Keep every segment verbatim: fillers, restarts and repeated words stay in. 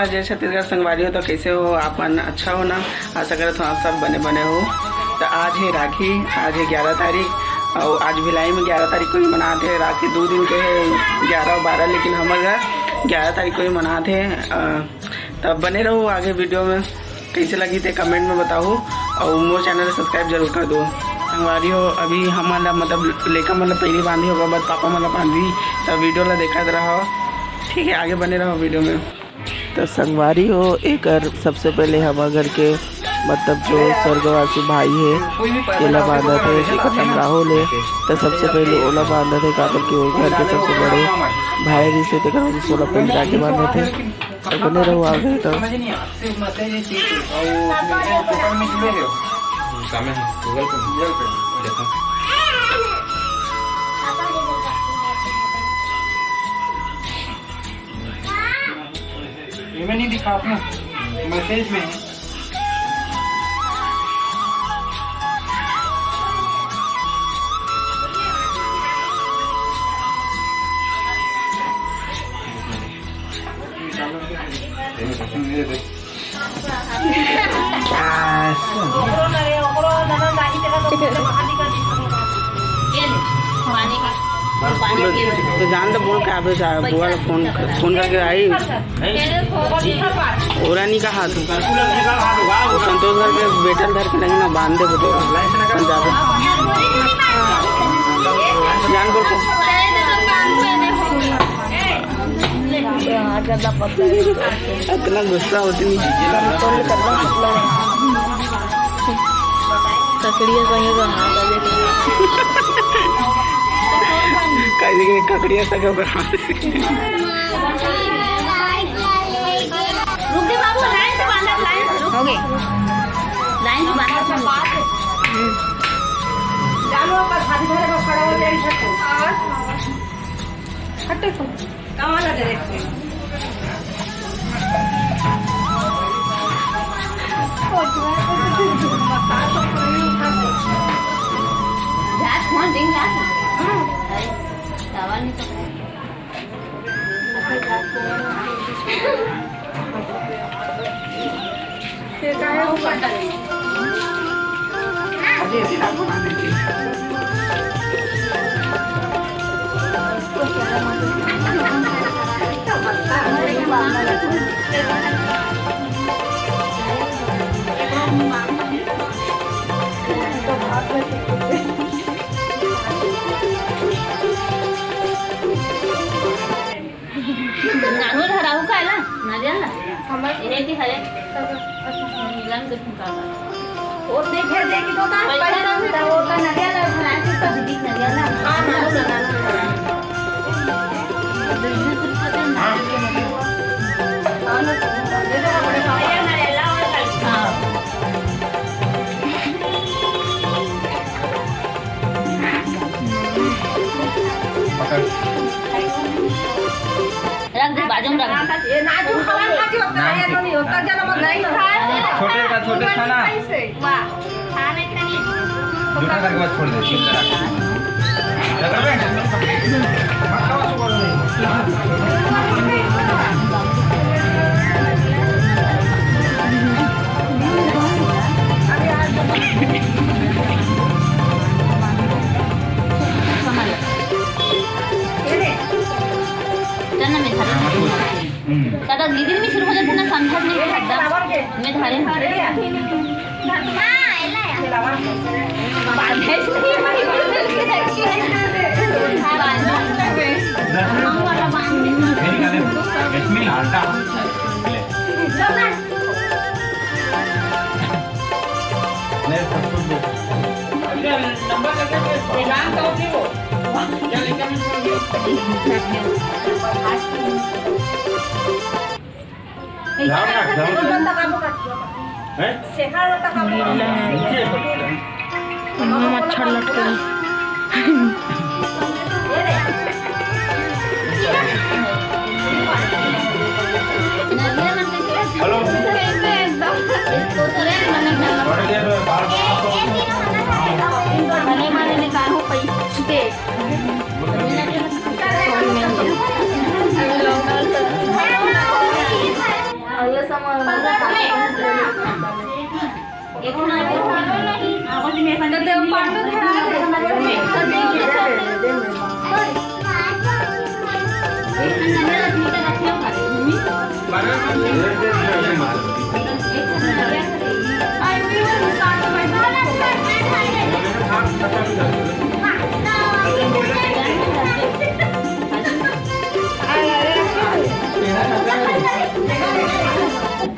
जय छत्तीसगढ़ संगवारी हो, तो कैसे हो आप मन? अच्छा हो ना? आशा करत हो आप सब बने बने हो। तो आज है राखी, आज है ग्यारह तारीख, और आज भिलाई में ग्यारह तारीख को ही मनाते हैं राखी। दो दिन के है, ग्यारह और बारह, लेकिन हमर घर ग्यारह तारीख को ही मनाते हैं। अ, तब बने रहो आगे वीडियो में। कैसे लगी थे कमेंट में बताओ, और मोर चैनल सब्सक्राइब जरूर कर दो। संगवारी हो, अभी हमन ला मतलब लेका मन ला पहली बांधी होगा, बाद पापा मन ला बांधी, तब वीडियो ला देखत रहो। ठीक है, आगे बने रहो वीडियो में। तो संगवारी हो, एकर सबसे पहले हमर घर के मतलब जो स्वर्गवासी भाई है, तेला बांधत है, जेकर नाम राहुल है। तो सबसे पहले ओला बांधत है, काबर कि वो घर के सबसे बड़े भाई रिहिसे, तेकर वजह से ओला पहले राखी बांधत है। तो बने रहो आगे तो। समझ नहीं, आपसे मैसेज ही चीज है, और वो अपने ऊपर में जुड़े रहो। काम है, Google पे। Google पे। देखो। ये में नहीं दिखा अपना, मैसेज में है। ये देख। तो जान दे, बोल के आबे जा, बुआ ला फोन, फोन करके आई। ओरा नहीं कहा तू। वो संतोष घर के बेटा ल धर के नहीं ना बांध दे बेटे। जान बोल के। इतना गुस्सा होती नहीं। ककड़िया संगे का हाथ आ जाए। काहे कि ककड़िया संगे ओकर हाथ। रुक दे बाबू, लाइन से बांधा, लाइन से रुक। हो गई। लाइन से बांधा। अच्छा, पास है। हम्म। जानो, ओकर हाथ धरे में खड़ा हो जाए, इधर से। हटे तो। कहाँ लगे रे इसमें? जा, फोन ding जा। हाँ। अरे, सवाल नहीं तो। नानू ल हराहू का एला? नारियल ला? हमर एहे के हरे? नीलम के फुका का। वो देखे, देखी तो का पैसा पैसा मिलता होता, नारियल ला हरा के तो दीदी नारियल ला। हाँ, नानू ला, नानू ला हरा। हाँ, ना, दे दो, बड़े पापा। हाँ। पकड़। रख दे, बाजू में रख दे। ये नाजू हवा खाती होता है, ये तो नहीं होता, जरा मत नहीं होता। छोटे का छोटे खाना। वाह। जूठा करके बाद छोड़ दे, सीधा रख। चल ना, मैं धरे। हम्म। दादा, दीदी में शुरू हो जाते ना, समझा नहीं था एकदम। मैं धरे हूँ। लक्ष्मी, आटा। ले। ले, सब कुछ दे। ध्यान रख, ध्यान रख। हैं? नीला है। नीचे। मुंह मच्छर लटके। हेलो।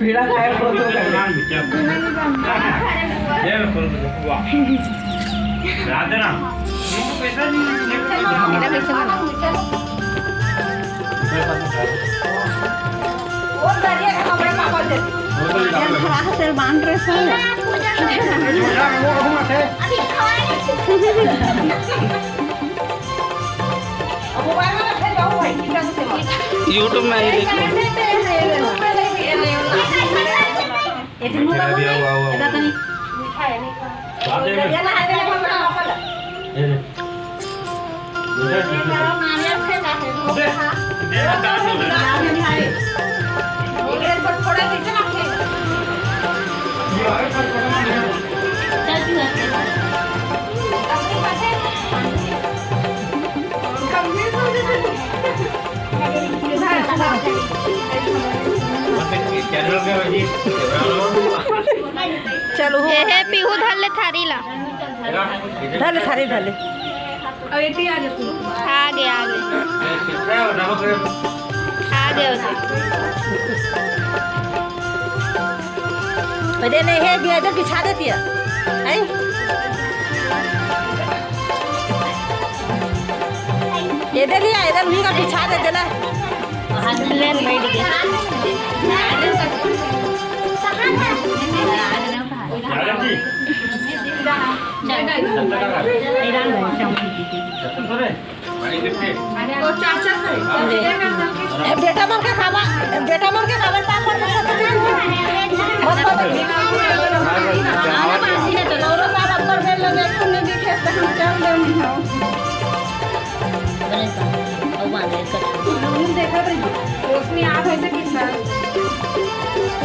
पीड़ा खाए को तो कर। वाह। राधे राम। मेरा कैसे बना? वो दरिया का कपड़ा पापा दे। खड़ा से बांध रहे सो। YouTube में ही देखो। चलो, हो। एहे पीहू धर ले थारी ला। धर ले थारी, धर ले। आ गया, आ गया। आ गया उधर। अरे नहीं है, ये इधर बिछा देती है। हैं? इधर लिया, इधर उन्हीं का बिछा दे देना। ले बैठ गया। ए, बेटा मन के खावा, बेटा मन के खावा, पापड़ में से तो नहीं। मत, मत। आने बाजी ने तो नौरो साल ऊपर बेल लगे, खूब नहीं दिखे, तो हम चल दे हम। बने का, अब बांध ले, कट। हम देखा रही, रोशनी आ गई से कितना।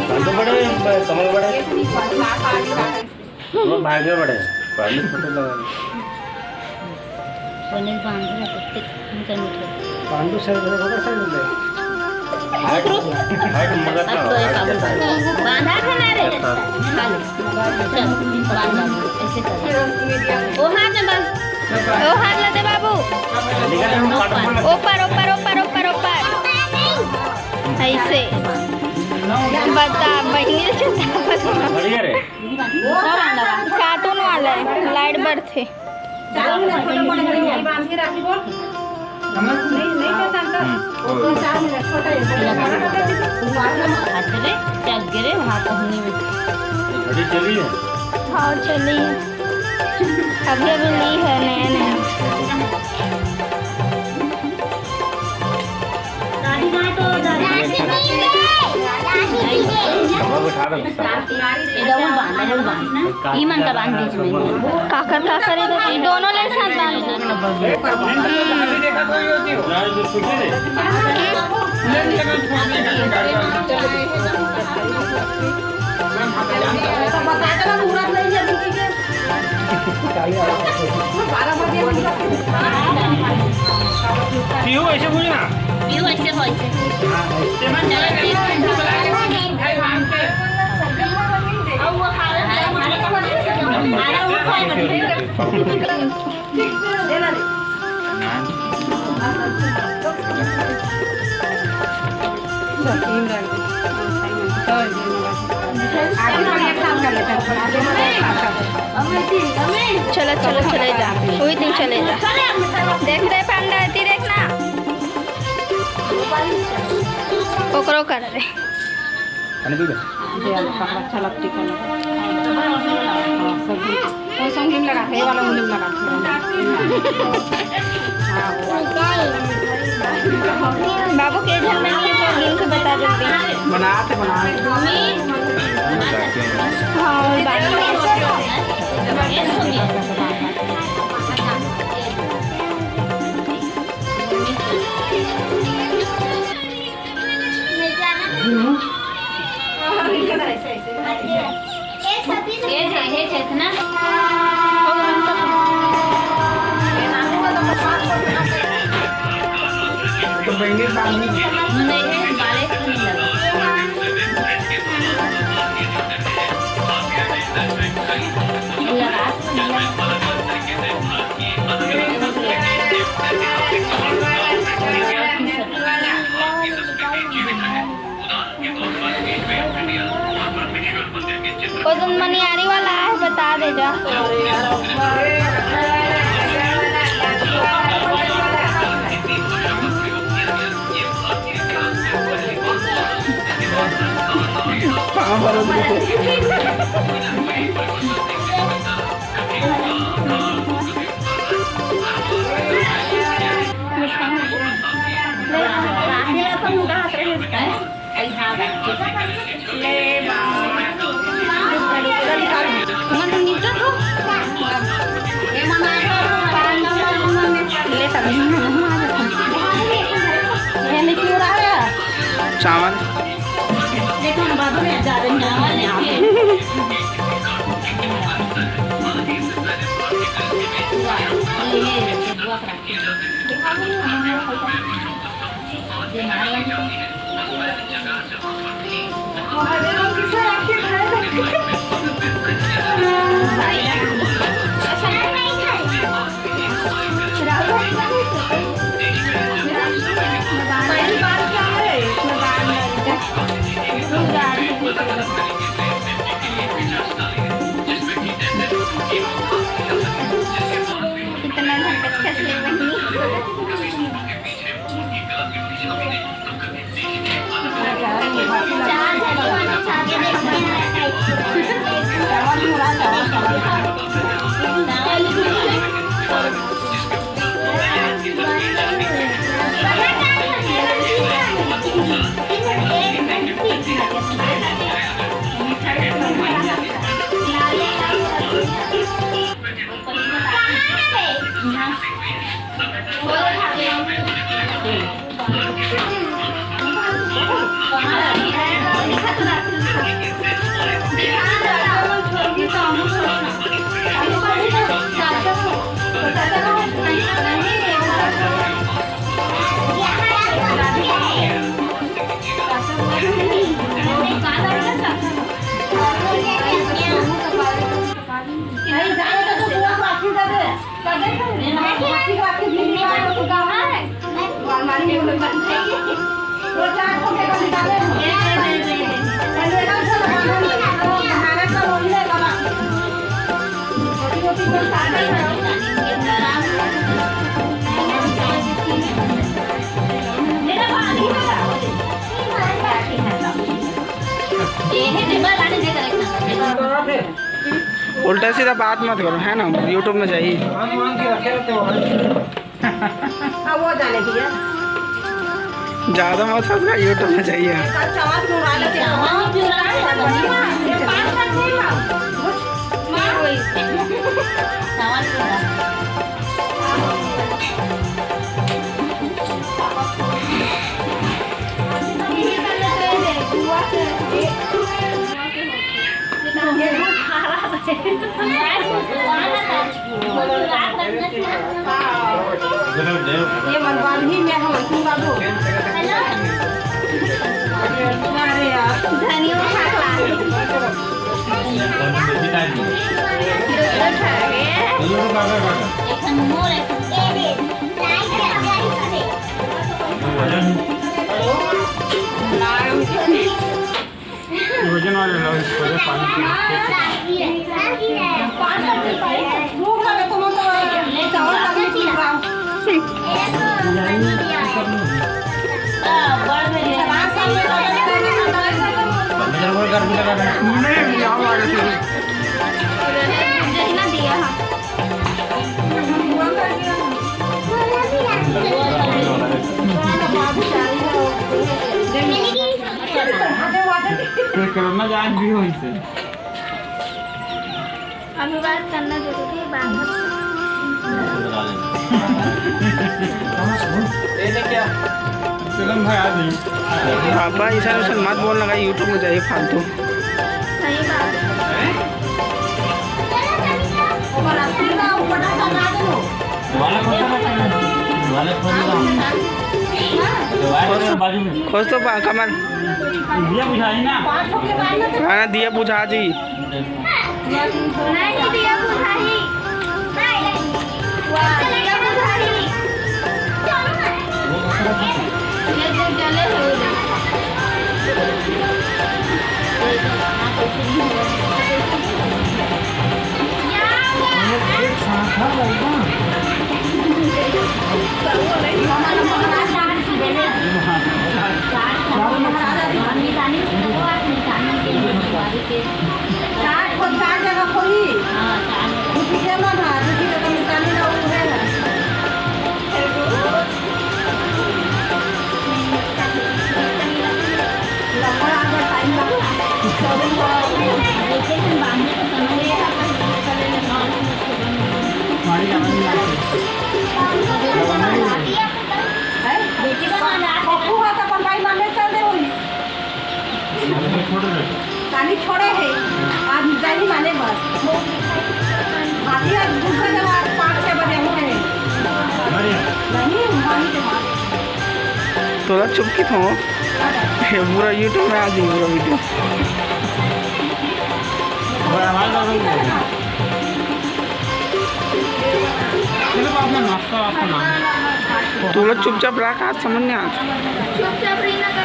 बांधो बड़े, कमल बड़े। ये तो नहीं हुआ, साफ आ गई, आ गई। वो भागे बड़े, पानी फटे लगा। पनीर बांध रहा है, कुत्ते इनका मीठा। पांडू सर, बड़ा सर मिल गए। हट, हट, मगर अब तो ये हट। पागल बांध। बांधा था ना रे? खा लो। चल, बांध, बांध, ऐसे कर। वो हाथ में बांध। वो हाथ ला दे बाबू। निकल, हम काट बोल। ऊपर, ऊपर, ऊपर, ऊपर, ऊपर। ऐसे। बता, बहिनी चुता। बढ़िया रे। कार्टून वाला है, लाइट बरथे। हाथ रे, चल गिरे वहाँ पहुँचने में। घड़ी चली है। हाँ, चली है। अभी अभी ली है, नया नया। दादी माँ तो दादी। कमर बैठा दो। ये डबल बांध, डबल बांध। ये मन का बांध बीच में। काकर, काकर, ये तो दोनों ले साथ बांध। पीहू, ऐसे बोल ना। पीहू, ऐसे बोल। चलो, चलो, चले जा, वही दिन चले जा। देख रे पांडा, एती देखना। ओकरो कर रे। पानी पीबे? ये वाला कपड़ा अच्छा लगती है। हाँ, सब कोई संग में लगा, ये वाला मुंह में लगा। हाँ, वो वाला। बाबू के घर में नहीं है, तो लिंक बता देते हैं। बनाते, बनाते। हाँ, और बाकी ओ तुम मनियारी वाला है, बता दे जा। चावल। उल्टा सीधा बात मत करो, है ना, YouTube में जाइए। अब वो जाने दिया। ज्यादा मत फंस गया, YouTube में जाइए। कल चावल क्यों रहा लेते हो? चावल क्यों रहा है? ये पाँच बार नहीं खाओ। माँ वही। चावल क्यों रहा? ये कर लेते हैं, बुआ से। ये मन बांधी में हम तुम बाबू। अरे यार। धनिया उठा के ला दे। दो, दो ठा है। एक ठन मोर, एक ठन वजन वाले लो, इसको दे पानी पी। कोरोना जांच भी होइसे। अनुवाद करना जरूरी है, बात। चलन भाई, आ जाइए। पापा, ऐसा वैसा मत बोलना, YouTube में जाइए फालतू। सही बात है। वाला कौन सा वाला? वाला कौन सा? खोज तो, खोज तो पा-, कमल। दिया बुझाही ना। हाँ, दिया बुझा जी। नहीं, दिया बुझाही। वाह, दिया बुझाही। ये जो जले हो रे। चार को चार जगह खोली। हाँ, चार जगह। ये मन है, जो कि जगह मितानी ना, वो है ना। पानी छोड़े हे, आज जाही माने बस। भाभी आज दूसरा जगह आज पाँच छः बजे हुए हैं। नहीं, मानी के बाद। तोला चुप की थो। पूरा YouTube में आ जी, पूरा video। तोला चुपचाप रख, आज समझ नहीं आता। चुपचाप रही ना का।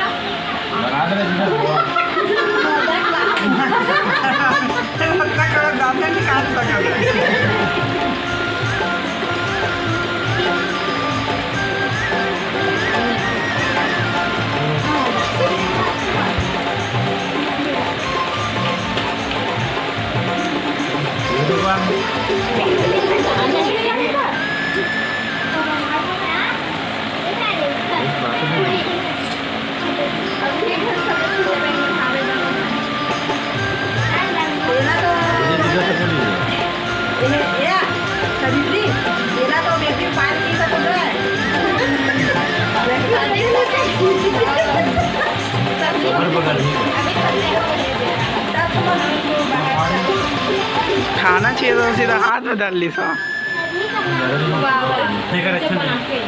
खाना चाहिए तो सीधा हाथ में डाल ली सा। वाह, वाह।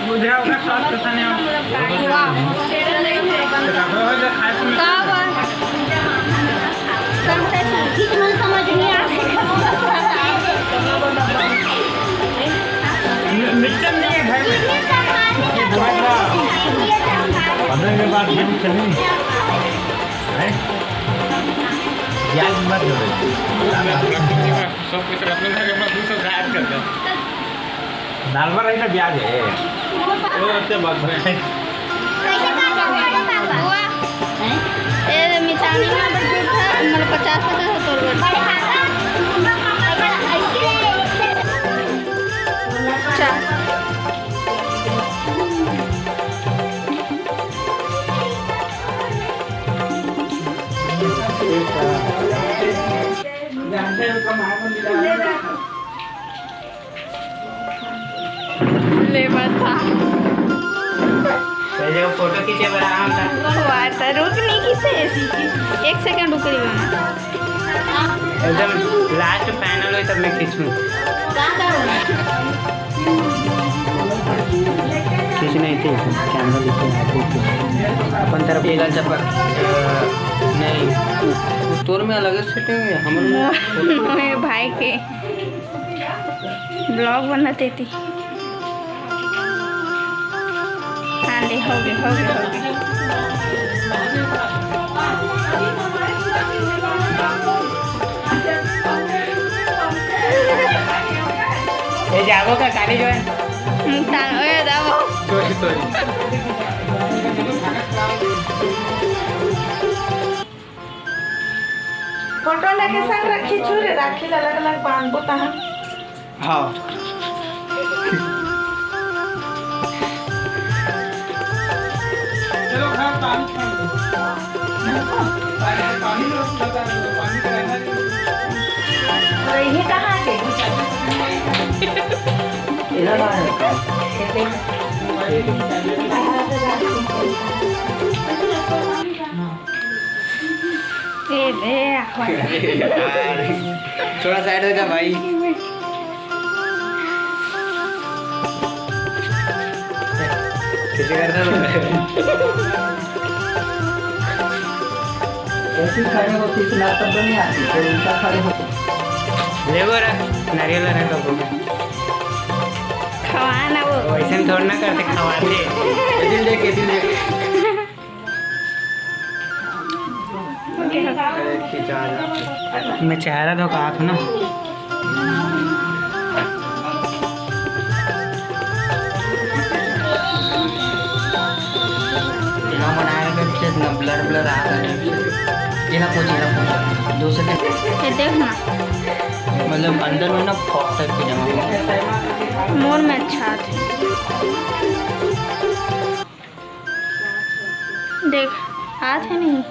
मुझे आपका स्वाद पसंद है। वाह। का बात? समझ नहीं आ रहा। मिक्सचर नहीं है घर में। पंद्रह मिनट बाद गेम खेलेंगे। हैं? याद मत जोड़े। सब कुछ रखने का, अपना दूसरा गायब कर दो। दाल भर रही ना, ब्याज है। वो अच्छा बात है। कैसे काटे बड़े पापा? हुआ? हैं? ए, मितानी में बड़ दूध है, मतलब, पचास पचास है तोर बड़। चार। ले बता। पहले वो फोटो खींचे बर आराम था। वाह, तो रुक नहीं खींचे। एक सेकंड रुक रही हूँ मैं। एकदम लास्ट फाइनल हो तब मैं खींचूँ। खींच नहीं थी, कैमरा लेके अपन तरफ। ये चप्पल। नहीं, तोर में अलग सेटिंग है, हमर में। मोहे भाई के ब्लॉग बनत हे ती। हाँ, ले, हो गए, हो गए, हो गए। ए, जाबो का काली जो है? मुक्तान, ओए, जाबो। Sorry, sorry. फोटो लेके संग रखी छू रे, राखी ला अलग-अलग बांधबो तहाँ। हाँ। चलो, खा, पानी खा लो। पानी, पानी लो, पानी रहना चाहिए। तो ये कहाँ के? इधर आ। ए, ए, आ। यार, थोड़ा साइड हो जा भाई। कैसे करता है? ऐसे खड़े होते, इतना तब तो नहीं आती, तो उल्टा खड़े होते। ले वो रख, नारियल रख अब। खवा ना वो। वैसे में थोड़ा ना करते, खवाते। दिल देख के, दिल देख। मैं चेहरा धोखा हाथ ना। यहाँ बनाए रखे थे ना, blur blur आ रहा है। ये ना पूछ, ये ना पूछ। दो सेकंड। ये देख ना। मतलब अंदर में ना फॉग टाइप की जमा हुआ है। मोर में अच्छा आथे। देख, आथे नहीं।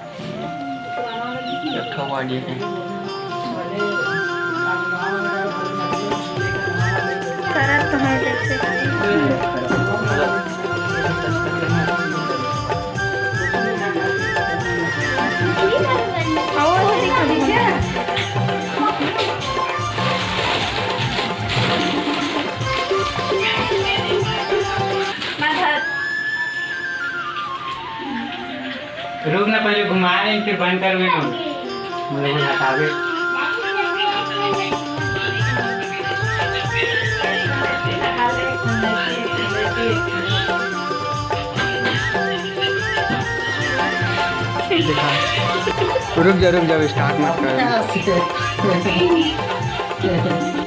अच्छा हुआ ये है। करत तो है जैसे। और वो दिखा दीजिए। रुक ना, पहले घुमा रहे हैं, फिर बंद कर लेना। मुझे कुछ हटा दे। रुक जा, रुक जा, start मत कर।